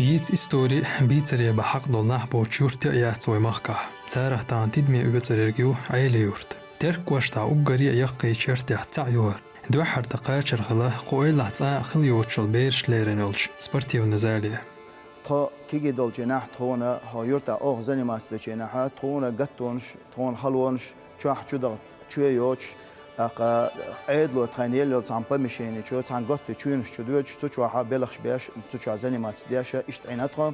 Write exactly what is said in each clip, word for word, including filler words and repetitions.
Йийца истори а, бийцаре бан хьакъ долу нах боцуш юрт а яц вай махкахь. Царах тахана тидаме оьцур ерг ю Ӏела-Юрт. Теркан кӀоштахь уггаре а яккхийчу яртех цхьаъ ю хӀара. Дуьххьара тхан кхачар хилла кху эвлахь цкъа а хила йоцуш йолу бераш лерина йолчу спортивни зале. Тхо кегий долчу хенахь тхуна, хӀокху юьртахь оха заниматься дечу хенахь, тхуна гаттонаш, тхуна халонаш чохь чу даха чоь йоцуш, тӀаккха Ӏедало тхайна елла йолу цхьана помещени чу, цхьана готта чуьйнаш чу доьдуш, цу чохь белхаш беш, цу чохь заниматься деш, иштта Ӏийна тхо.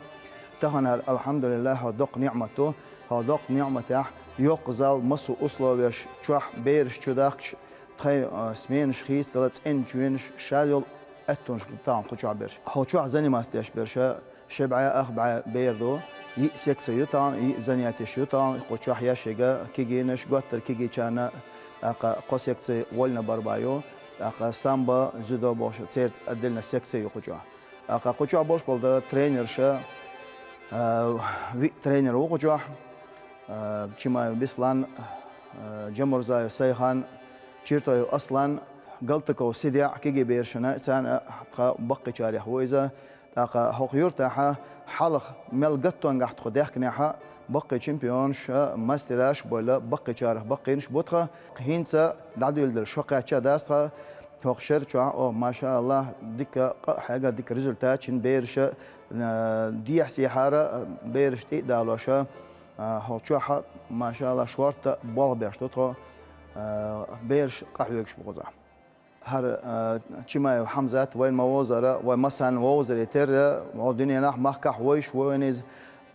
Тахана хӀара, алхьамдулиллахь, хӀокху доккха ниӀмат ду. ХӀокху доккха ниӀматехь йоккха зал, массо а условеш чохь бераш чу дахкаш, тхайн, а, сменаш хийцадала, цӀена чуьйнаш, ша йолу аьттонаш ду тахана кху чохь берш. ХӀокху чохь заниматься деш берш ши бӀе, ах бӀе бер ду, йиъ секци ю тахана, йиъ занятеш ю тахана, кху чохь еш ерг кегийнаш, готтара кегийчарна, тӀаккха кхо секци вольно борьба ю, тӀаккха самбо, дзюдо бохуш, церан отдельно секци ю кху чохь. ТӀаккха кху чохь болуш болу дан тренерша, а, виъ тренер ву кху чохь, а, Чимаев Беслан, а, Джамурзаев Сайхан, Чиртоев Аслан, Галтаков Сидеъ, кегий берашна, царна а тхан баккхийчарех ву иза. ТӀаккха хӀокху юьртахь хьалха мел гаттонгахь тхо даьхкинехь, баккхий чемпионаш а, мастераш а бевлла, баккхийчарах баккхийнаш а бу тхан. ХӀинца дӀадуьйладелла шо кхаьчча а дац тхан. ХӀокху шера чохь, о, машааллахь, дика къа а хьегна, дика результат, шина бераша, а, дехьа-сехьара бераш тӀе а далоша, а, хӀокху чохь, машааллахь, шортта болх беш ду тхо, а, бераш къахьоьгуш бу кхузахь. ХӀара, а, Чимаев Хьамзат вайна ма вовзара, вай массарна вовзаре терра, вай дуьненахь, махкахь вовзуш ву вайна иза.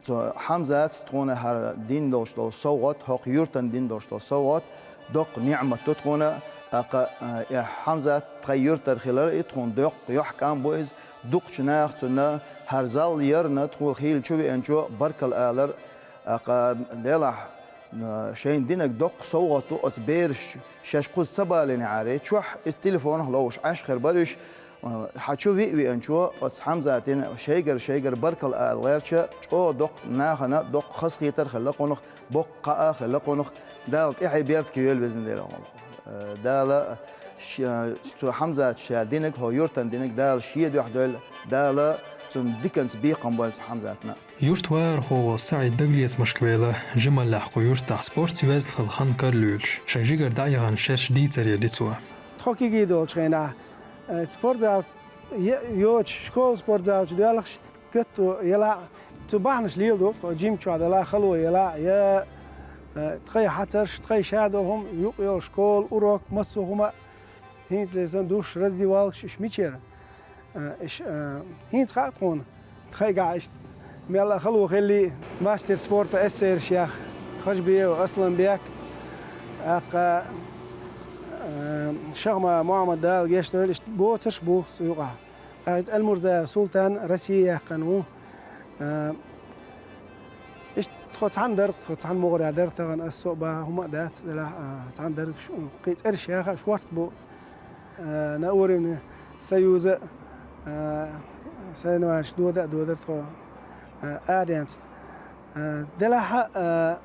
Цу Хьамзатца тхуна хӀара дина долуш долу совгӀат, хӀокху юьртана дина долуш долу совгӀат, доккха ниӀмат ду тхуна. ТӀаккха, а, и Хьамзат тхайн юьртара хилар, и тхуна доккха йохкам бу иза, дукхачу наха цунна хӀара зал ярна, тхуна хийла чу веанчо баркалла алар. ТӀаккха делахь, а, шайна динарг доккха совгӀат ду оцу бераш, шаьш кхуза ца балийнехьара, чохь иза телефонах ловзуш Ӏаш хир бара уьш. А, хьан чу виъ веанчо оцу Хьамзатина шайгара-шайгара баркалла ала гӀертача, чӀогӀа доккха нахана доккха хазахетар а хилла кхунах, боккха кхаъ а хилла кхунах. Дала тӀаьхье беркате йойла, везан Дела, кхунах. Э, Дала ш-, цу Хьамзата ша динарг, хӀокху юьртана динарг Дала шен дуьхьа дойла, Дала цунна диканца бекхам бойла цу Хьамзатна. Юьртвахархо волу СаӀид дагалецамашка вела, жималлехь кху юьртахь спортца йоьзна хилла хан кара лоьлуш, шайн жигара дӀаяхана шераш дийцаре ди цо. Тхо кегий долчу хенахь, э, спортзал е-, йоцуш, школа спортзал чу доьлхуш, гатто яла а, цу бахьанаш леладо тхо, жим чохь дала а, хало яла а, я, э, тхайн хьацарш, тхайн ша долу хӀума, юкъа йолу школа, урок, массо а хӀума а, хӀинца лезан душ, раздевалкаш, уьш мичара? А, иш, а, хӀинца хаьа тхуна, тхайгахь иштта мел а хало хилли, мастер спорта эсэраш яха, Хажбиев Асланбек, тӀаккха, а, Шахма Мухьаммад, Дала гечдойла, иштта боцурш бу цу юкъахь. ТӀаккха иза Алмурзаев Султан, Россия яьккхина ву. А, иштта тхо цхьаьна дара, тхо цхьаьна мугӀара дара тахана, ас со а баха хӀума а дац, делахь, а, цхьаьна дара, ш-, кхин цӀераш яха а шортта бу. Э, на уровне союза, э, соревнованеш дода а додара тхо, э, аренца. Э, делахь а, э,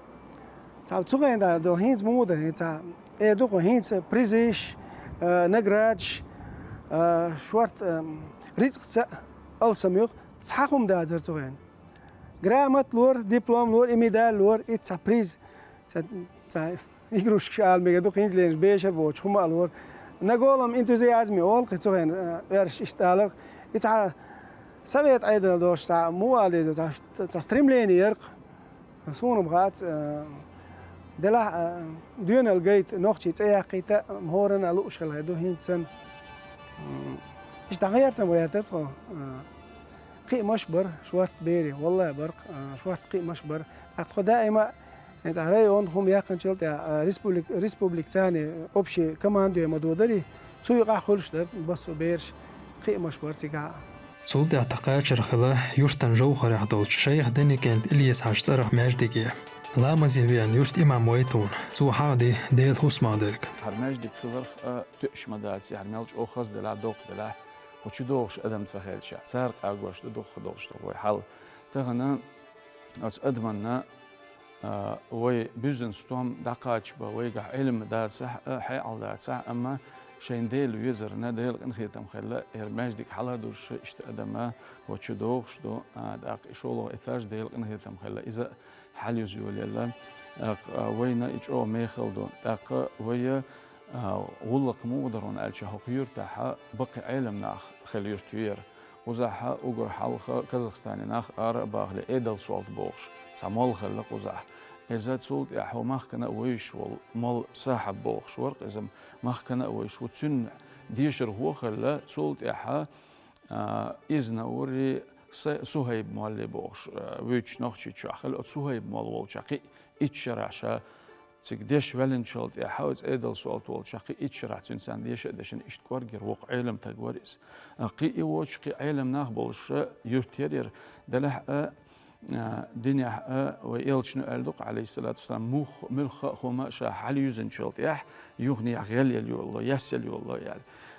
цхьа цу хенахь до хӀинца муха дара, хӀинца, э, ду-кх хӀинца призыш, э, наградаш, э, шортта, э, рицкъаца а алсам ю-кх, цхьа хӀума дацара цу хенахь. Грамота лора, диплом лора, и медаль лора, и цхьа приз. Цхьа, цхьа игрушкаш ала мегар ду, кхин ца леринчу бешар боцуш хӀума а лора. На голом энтузиазме олу кхин цу хенахь, э, оьрсаша иштта аларх. И цхьа совет Ӏедал долуш цхьа муха ала деза, цхьа, цхьа стремление яра-кх. Суна-м хац, э, делахь, э, доьналла гайта, нохчийн цӀе яккхийта, м, хӀоранна а лууш хила ду хӀинца санна. М, иштта гӀертам гӀертара тхо, э, кхиамаш бара шортта берийн, валлахӀи бара-кх, а, шортта кхиамаш бара. ТӀаккха тхо даима а, хӀинца район хӀума яьккхинчул тӀаьхьа, а, республик-, республика царна общий командуем ма додарий, цу юкъахь хуьлуш дара массо а бераш, кхиамаш бара цигахь а. Цул тӀаьхьа тхан кхачар хилла юьртан жовхӀарех долчу шайх Даникент Илиес-Хьаьжин цӀарах маьждиге. Ламазе веана юьртан имам вай тхуна, цо хьахади Делан хӀусамах дерг. ХӀара маьждиг хиларх а тоьаш ма дац, хӀара мел чӀогӀа хаза делахь, доккха делахь, кху чу догӀуш адам ца хилча, цара къагош ду дуккха долуш долу вай хьал. Тахана оцу адаманна, а, вай буьззина стом дӀакхачабан, вайгахь Ӏилма дацахь а, хьекъал дацахь а, амма Шайн Дела везарна, Делан къинхетам хилла, ер маьждиг хьалхадузуш иштта адам а чу догӀуш ду, а, тӀаккха и шолгӀа этаж, Делан къинхетам хилла, иза хьалъюза йолаелла. ТӀаккха, а, вайна и чӀогӀа мехала ду. ТӀаккха вай, а, гӀуллакх муха дар хьуна аьлча, хӀокху юьртахь баккхий Ӏелам нах хилла юрт ю яра. Кхузахь уггар хьалха Казахстане нах ара а бахале, Эдал-Солт бохуш цхьа молла хилла кхузахь. Иза цул тӀаьхьа хӀокху махкана а вевзаш волу молла Сахьаб бохуш вара-кх иза, махкана а вевзаш ву. Цуьнан дешархо а хилла, цул тӀаьхьа, а, иза Наури Са-, Сухайб молла бохуш, а, вуьйцуш Нохчийчохь хилла, оцу Сухайб молла волчохь кхин а итт шарахь ша цига деш ваьллинчул тӀаьхьа, оцу Эдал-Солт волчохь кхин а итт шарахь цуьнца деша а дешна, иштта кӀоргера воккха Ӏелам таг вара иза. А, кхин а и воцуш, кхин а Ӏелам нах болуш юрт яра яра. Делахь а, а, динехь а, вай элчано аьлла ду-кх, Ӏалайхиссалату вассалам, мух-, муьлхха а хӀума ша хьалъюьзначул тӀаьхьа, юханехьа гӀелъелла йолало, яьсъелла йолало аьлла.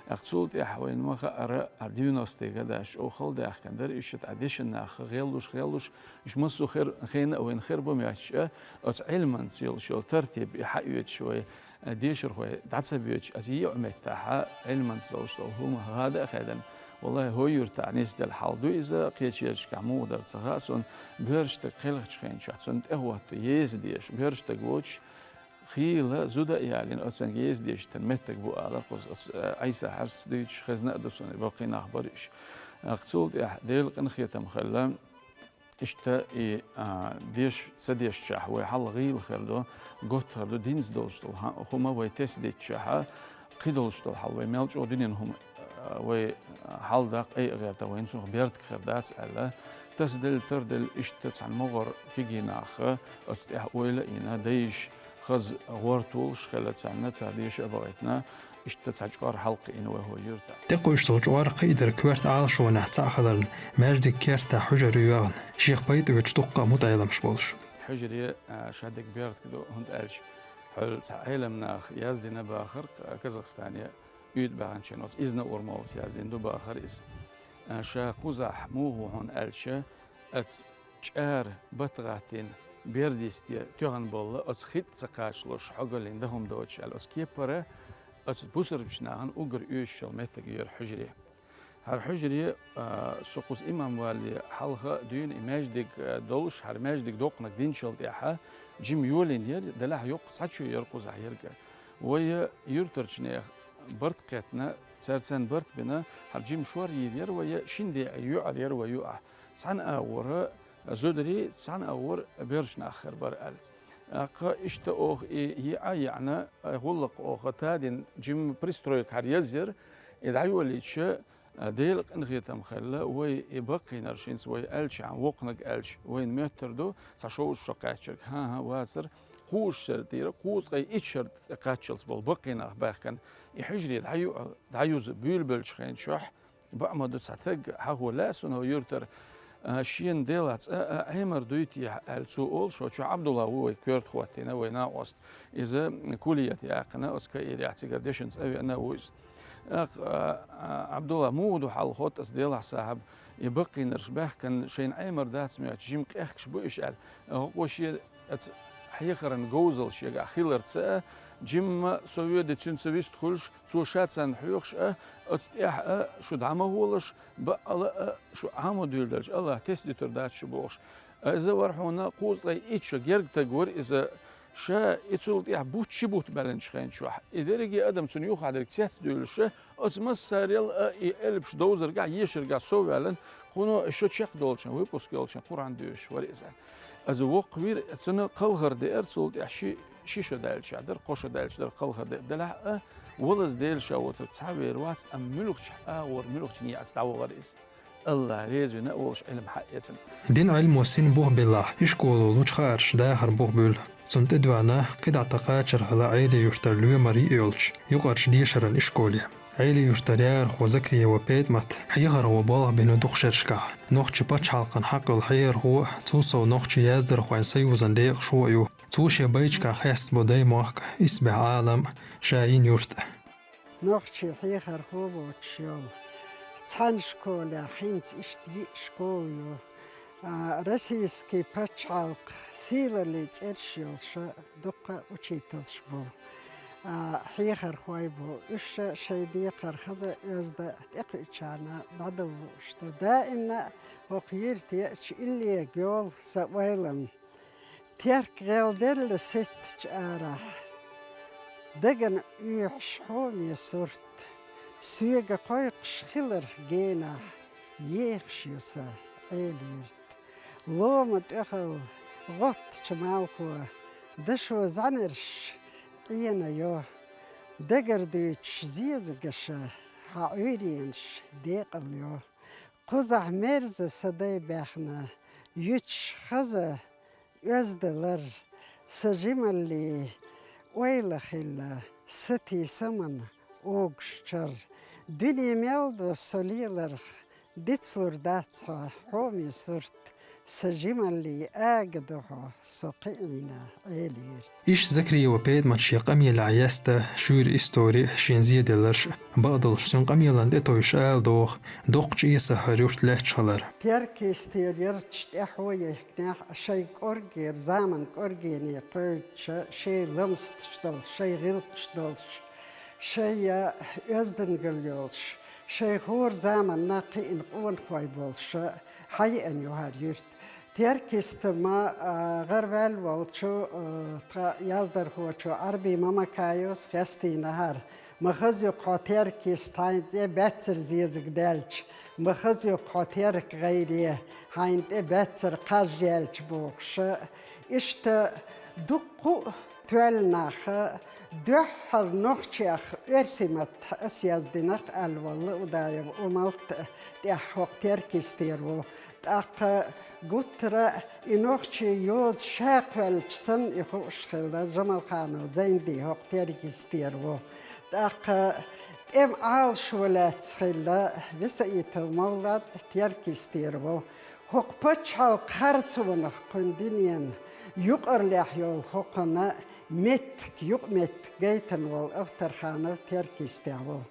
ТӀаккха цул тӀаьхьа вайна ма хаъара, а девяностые годаш чӀогӀа хала даьхкина дара, иштта цхьа дешна нах гӀеллуш, гӀеллуш, иштта массо а хир-, хенахь а вайна хир бу моьттуш а, оцу Ӏилманца йолуш йолу тартиб и хьаоьцуш вай, а, дешархой дӀа ца боьдуш, аса йиъ меттахь Ӏилманца долуш долу хӀума гӀада а хаьдда. Валлахьи, хӀокху юьртахь нисделла хьал ду иза, кхечу ярташкахь муха дара ца хаьа суна, боьрша стаг кхелхачу хенчохь цунна тӀехӀотта еза деша, боьрша стаг воцуш, хийла зуда а ялийна, оцуьнга еза дешийтина меттиг бу алара кхуза, оцу, а, Ӏийса-Хьаьжас дуьйцуш хезна а ду суна, баккхий нах бара уьш. ТӀаккха цул тӀаьхьа Делан къинхетам хилла, иштта и, а, деш-, ца дешчахь вай хьал гӀийла хир ду, готта хир ду, динца долуш долу хӀа-, хӀума вай тесна дитчахь, кхин долуш долу хьал вай мел чӀогӀа дуьненан хӀума, а, вай, а, хьал даккха айа гӀерта, вайна цунах беркат хир дац аьлла, тасаделла, тарделла иштта цхьана могӀара кегий нах, оцу тӀехь ойла а йина, дайша хаза гӀорталуш хилла царна, цара деша а бахийтина, иштта цхьа чкъор хьалакхиъна вай хӀокху юьртахь. ТӀекхуьйсуш долу чкъор кхиъдира коьрта Ӏалашонехь цхьаъ хиларна, маьждиг кертахь хьуьжар ю яхна, шех пайда оьцуш дуккха а мутаӀеламаш болуш. Хьуьжаре, а, ша дерг беркат ду, хӀунда аьлча хьол цхьа Ӏелам наха яздина бахара-кх, а, Казахстане уьйтӀа баьхначийн оцу Изнаур моллас яздина ду бахара иза. А, ша кхузахь муха ву хьуна аьлча, оцу чӀара бат гӀаттийна бердисте тоьхна болла, оцу хи тӀе ца кхачалуш хьогаллин дан хӀума доцуш аьлла, оцу кепара оцу бусалбачу нахана уггар оьшуш йолу меттиг яра хьуьжаре. ХӀара хьуьжаре, а, со кхуза имам валале хьалха а дуьйна и маьждиг, а, долуш, хӀара маьждиг доккханиг динчул тӀаьхьа жима йолийна яра, делахь йоккха цхьа чоь яра кхузахь ерг а. Вай юьртарчу нехан барт кхеттина, цара царна барт бина, хӀара жима шор йийр яра вай, шина декъе йоьӀар яра вай юкъахь. Цхьана агӀора зударий, цхьана агӀора боьрша нах хир бара аьлла. ТӀаккха иштта оха и йиъа а йиъна, гӀуллакх оха тадина, жима пристройка хӀара язйира, и дӀайолийча, Делан къинхетам хилла, вай и баккхийнарш хӀинца вай аьллачхьана воккханиг аьлча, вайна моьттур ду, цхьа шовзткъа шо кхаьчнарг, хӀан-хӀа, вацара, кхузткъа шарахь дийра, кхузткъе итт шарахь кхаччалц болу баккхий нах баьхкина, и хьуьжаре дӀайоьӀу, дӀаюзу буьйлабеллачу хенчохь, бакъ ма ду, цхьа таг хьахо лаьа суна хӀокху юьртара, а, шена делахь цкъа а Ӏемар дуй техьа аьлла, цо олуш, хӀокху чохь Ӏабдулла ву вай коьрта хӀоттийна, вай накъост. Иза куллият яьккхина, оцу Каирехь цигара дешнашца а веана ву иза. ТӀаккха, а, а, Ӏабдулла, муха ду хьал, хотту аса, делахь, Сахьаб, и баккхийнарш баьхкина, шайна Ӏемар дац моьттуш, жима къехкаш бу уьш аьлла. ХӀокхо шен Оцу хьехаран говзалла шегахь хиларца а, жимма со воьдий цуьнца вистхуьлуш, цо ша царна хьоьхуш а, оцу тӀехь а шу дӀа ма гӀолаш, баккъала а шу Ӏамо дуьйладелча, АллахӀа тесна дитур дац шу бохуш. Иза вара хьуна кхузткъе итт шо герга таг вара иза, ша и цул тӀехь бутт, ши бутт баьллинчу хенчохь. И дерриге а адам цунна юххехь дерг цец дуьйлуш а, оцу массарел а и элпаш довзаргахь, ешаргахь сов ваьллина, кхуно и шо чекхдолчун, выпуск йолчун Къуръан доьшуш вара иза. Иза воккха вира, цунна кхалхар деара, цул тӀаьхьа ши, ши шо даьлча дара, кхо шо даьлча дара кхалхар деара. Делахь а, валаза Дела ша воцург цхьа а вер вац, амма муьлххачу агӀор, муьлххачу некъаца дӀавахара иза. АллахӀ реза вина а волуш Ӏилма хьаэцна. Дин Ӏилмо син бух биллахь, ишколо лучу хаарш дахар бух буьллу. Цунна тӀедоьгӀна кхидӀа тхан кхачар хилла Ӏелин-Юьртара лоьмара йиъ йолчу юкъарчу дешаран ишколе. Ӏелин-Юьртара яхархо Закриева ПетӀмат хьехархо болх бина дукха шерашкахь. Нохчийн пачхьалкхан хьакъ йолу хьехархо а, цул сов Нохчийн яздархойн союзан декъашхо а ю. Цо шен байчкахь хестабо Даймохк, Исбаьхь Ӏалам, ша йина юрт. Нохчийн хьехархо воцуш йолу цхьана школехь хӀинца иштта йиъ школа ю. А, российский пачхьалкх сийлаллин цӀераш йолуша дуккха а учительш бу. а, хьехархой бу. Уьш шоай декхар хаза, оьзда тӀекхуьучарна дӀадала лууш ду. Даимна а хӀокху юьрта еача иллега йолу сан ойлам. Терк гӀелделла сеттачу арахь, дагна оьхуш хьоме сурт, соьга кхойкхуш хиларх генахь, ехаш ю сан Ӏела-юрт. Лома тӀехула гӀоттачу малхо дашо зӀаьнарш Ӏена йо, дагардуьйцуш зезагаша хьан Ӏуьйренаш декъал йо. Кхузахь мерза сан дай баьхна, юьтуш хаза оьзда лар, сан жималлин ойла хилла, сатийсаман огуш чар. Дуьне мел до со леларх, дицлур дац хьо хьоме сурт, сан жималлин ага ду хьо со кхиийна Ӏела-юрт. Иштта Закриева Педамат шен къамелехь яста шуьйра истори а, шен зеделларш а. Бакъдолуш, цуьнан къамелан тӀетовжуш ала догӀу доккхачу эсех хӀара юрт лаьтташ хилар. Теркйистера ярташ тӀаьхьо яхкинехь а, шайн кӀоргера, заман кӀоргене кхоьллича, шайн ламасташ долуш, шайн гӀиллакхаш долуш, шайн оьздангалла йолуш, шайн хӀора заманна кхиъна къонахой болуш, хьаеана ю хӀара юрт. Теркйиста ма, а, гӀараваьлла волчу, а, тхан яздархочо Ӏарби Мамакаевс хестийна хӀара. Ма хаза ю-кх хьо, Теркйист, хьайна тӀе баьццара зезаг даьлча, ма хаза ю-кх хьо, Терк-гӀайре, хьайна тӀе баьццара кхаж яьлча, бохуш. Иштта дуккха а тоьлла нах, дуьххьара нохчех оьрсийн маттахь ас яздинарх аьлла волу Лаудаев Умалт а тӀехь хӀокху Теркйистера ву. ТӀаккха гуттара а и нохчийн йоза ша кхоьллича санна и хууш хилла Жамалханов Зайнди хӀокху Теркйистера ву. ТӀаккха тӀеман Ӏалашо лаьцна хилла Висаитов Мовлад Теркйистера ву. ХӀокху пачхьалкхан харцонах кхуьнан дуьненан юкъарлехь йолу хӀокхуьнан меттиг, юкъаметтиг гайтина волу Авторханов Теркйистехь ву.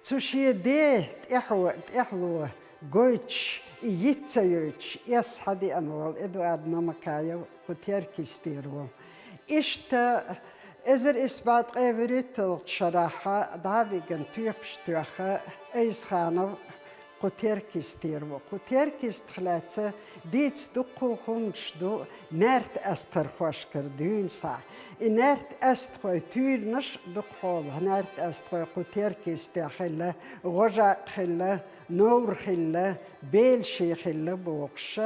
Цу шен ден тӀаьхьо, тӀаьхьало гойтуш, и йиц ца йойтуш, эс хьадеана волу Эдуард Мамакаев кху Теркйистера ву. Иштта эзар исс бӀе ткъе вуьрхӀитталгӀачу шарахь дӀа а вигна, тоьпаш тоьхна Айсханов кху Теркйистера ву. Кху Теркйистах лаьцна дийца дуккха а хӀуманаш ду наьрт-аьстархошкара дуьйна схьа. И наьрт-аьстахой, туьйранаш а дукха хьолахь наьрт-аьстахой кху Теркйистехь хилла, ГӀожакъ хилла, Новр хилла, Белаши хилла бохуш,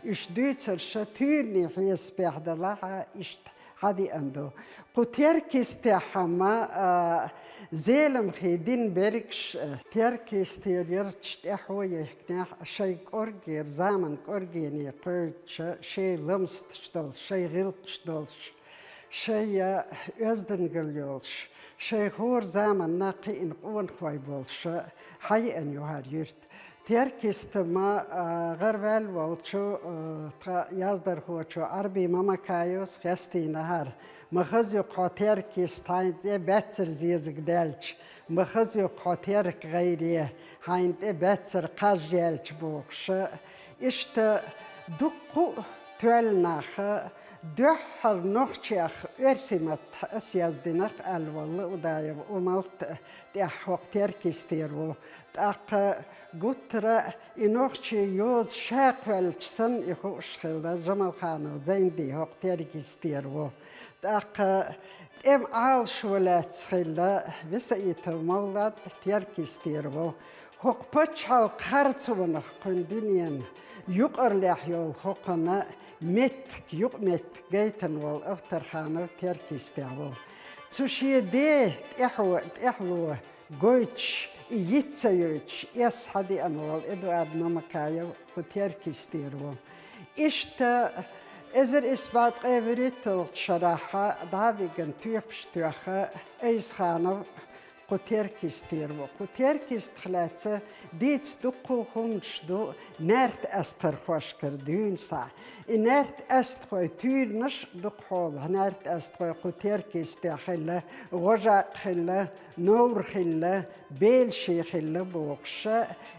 уьш дуьйцурш туьйранийн хьесапехь делахь а, иштта хьадеана ду. Кху Теркйистехь-м, а, Зеламхин дин бергаш, а, Теркйистера ярташ тӀаьхьо яхкинехь а, шайн кӀоргера, заман кӀоргене кхоьллича, шайн ламасташ долуш, шайн гӀиллакхаш долуш, шайн, а, оьздангалла йолуш, шайн хӀора заманна кхиъна къонахой болуш, хьаеана ю хӀара юрт. Теркйиста ма, а, гӀараваьлла волчу, а, тхан яздархочо Ӏарби Мамакаевс хестийна хӀара. Ма хаза ю-кх хьо, Теркйист, хьайна тӀе баьццара зезаг даьлча, ма хаза ю-кх хьо, Терк-гӀайре, хьайна тӀе баьццара кхаж яьлча, бохуш. Иштта дуккха а тоьлла нах, дуьххьара нохчех оьрсийн маттахь ас яздинарх аьлла волу Лаудаев Умалт а тӀехь хӀокху Теркйистера ву. ТӀаккха гуттара а и нохчийн йоза ша кхоьллича санна и хууш хилла Жамалханов Зайнди хӀокху Теркйистера ву. ТӀаккха тӀеман Ӏалашо лаьцна хилла Висаитов Мовлад Теркйистера ву. ХӀокху пачхьалкхан харцонах кхуьнан дуьненан юкъарлехь йолу хӀокхуьнан меттиг, юкъаметтиг гайтина волу Авторханов Теркйистехь ву. Цу шен ден тӀаьхьо, тӀаьхьало гойтуш, и йиц ца йойтуш, эс хьадеана волу Эдуард Мамакаев кху Теркйистера ву. Иштта эзар исс бӀе ткъе вуьрхӀитталгӀачу шарахь дӀа а вигна, тоьпаш тоьхна Айсханов кху Теркйистера ву. Кху Теркйистах лаьцна дийца дуккха а хӀуманаш ду наьрт-аьстархошкара дуьйна схьа. И наьрт-аьстахой, туьйранаш а дукха хьолахь наьрт-аьстахой кху Теркйистехь хилла, ГӀожакъ хилла, Новр хилла, Белаши хилла бохуш,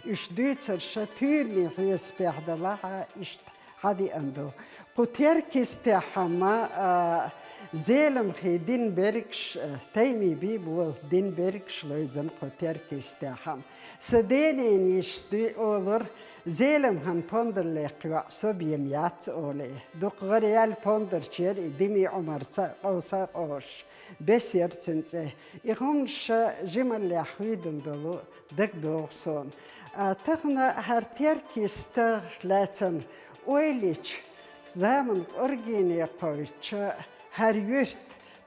уьш дуьйцурш туьйранийн хьесапехь делахь а, иштта хьадеана ду. Кху Теркйистехь-м, а, Зеламхий дин бергаш, э, Тайми Бибол дин бергаш лойзан кхо теркийстехьам. Са денен йиш дуй олур, Зеламхан пондар лекхваь со бем яц оле. Дукха гӀаръял пондарчер и Дими Ӏумарца къовса къош. Бес яр цун цӀе. И хӀумнаш жималлехь хӀуьйдан долу дагадогӀу суна. А, тахана хӀара теркийста лаьцна ойлича, заман кӀоргене кхойча, хӀара юьрт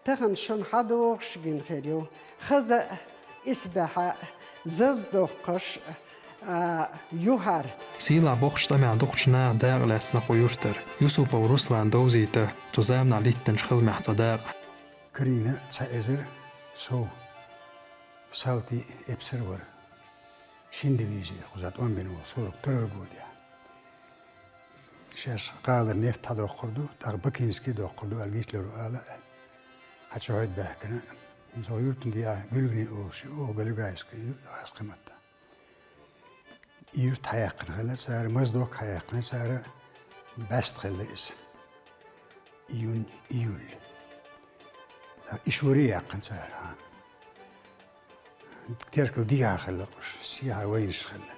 тахана шуна хьадогӀуш гина хир ю. Хаза а, исбаьхьа а, заза доккхуш а, а, ю хӀара. Сийлахь боккхачу тӀамехь дукхачу наха дакъа лаьцна кху юьртара. Юсупов Руслана довзийта цу заманахь литтинчу халамех цхьа дакъа. Карийна цхьа эзар сов, салти эпсар вара. Шин дивизи, кхуза тӀом бина волу, сорок второй годехь. Шаьш гӀалара нефть хьадоккхур ду, тӀаккха Бакинский доккхур ду аьлла, Гитлера ала аьлла. Хьан чохь баьхкина, со юьртан диа Гуьлгани олуш ю, оха Галюгайский ю, гӀазкхи матта. И юьрт хьаяьккхина хилла цара, Моздок хьаяьккхина цара, бӀаьста хилла иза. Июнь, июль. И шуре яьккхина цара, хьа. Теркал дигахь хилла кхуш, сехьа вайнаш хилла.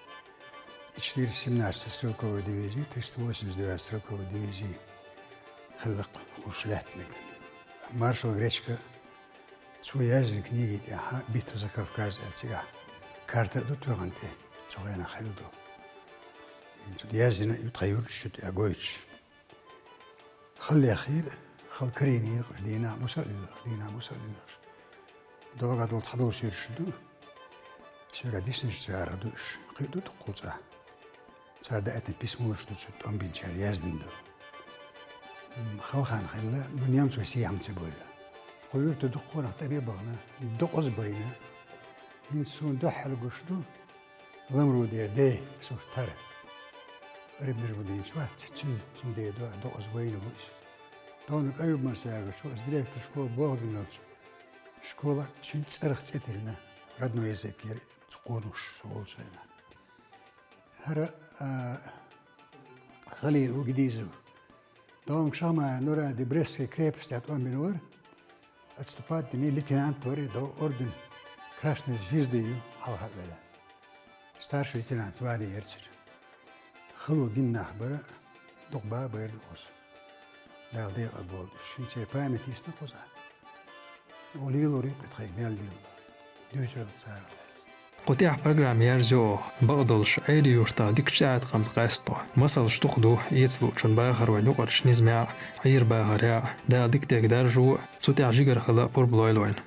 И четыреста семнадцатая стрелковая дивизия, триста восемьдесят девятая стрелковая дивизия хилла кхуш лаьттинарг. Маршал Гречко Цо яздина книги тӀехь «Битва за Кавказ» аьлла цигахь карта а ду тоьхна тӀе, цу хенахь хилла ду. Цу тӀе яздина ю тхан юьрташ чу тӀе гойтуш. Хала лехира, хала карийнийра уьш, дийнахь буса а лоьхуш, дийнахь буса а лоьхуш. ДогӀа долу цхьа долуш юьрташ ду. Соьга диснарш чара ду уьш. Кхин а ду дуккха цӀа. Цара даийтина письмош ду, цу тӀом бинчара яздина ду. М, хала хан хилла, ну, немцой сехьа ма ца бойла. Кху юьрта дукхах тӀаме а бахана, докъаза байна. ХӀинца суна дуьххьал гуш ду, ламру дер де, сурт тара. Араб нижа бу дийначу вац, цуьнан, цуьнан де ду, докъаза вайна ву иза. Тхуна Аюб-Марсиягачу, аса директор школы боху гина йолчу школахь цуьнан цӀарах цӀе тиллина, родной язык яра, цу къонуш со волчу хенахь. ХӀара, а, Халил ву Гидизов. Донг Шахмаев Нуради Брестский крепостехь тӀом бина вара. Отступать дина лейтенант вара, до орден Красной Звезды ю хьалха а велла. Старший лейтенант звание яра цуьнан. Хало гина нах бара, дукха бан а байра ду кхуза. Дала декъал болу уьш. ХӀинца память йисна кхуза. Оха лелорий кху тхайга мел лело. Дуьйцур ду цара лаьцна. Кху тӀехь программа ерзайо оха, бакъдолуш Ӏели-Юьртахь дикачу тӀеӀаткъамца къасто. Масалш дукха ду, эца луучун бахар вайн юкъарчу низамехь а, Ӏийра бахарехь а, Дала дика дерг даржо а, цу тӀехь жигара хила а пурба лойла вайна.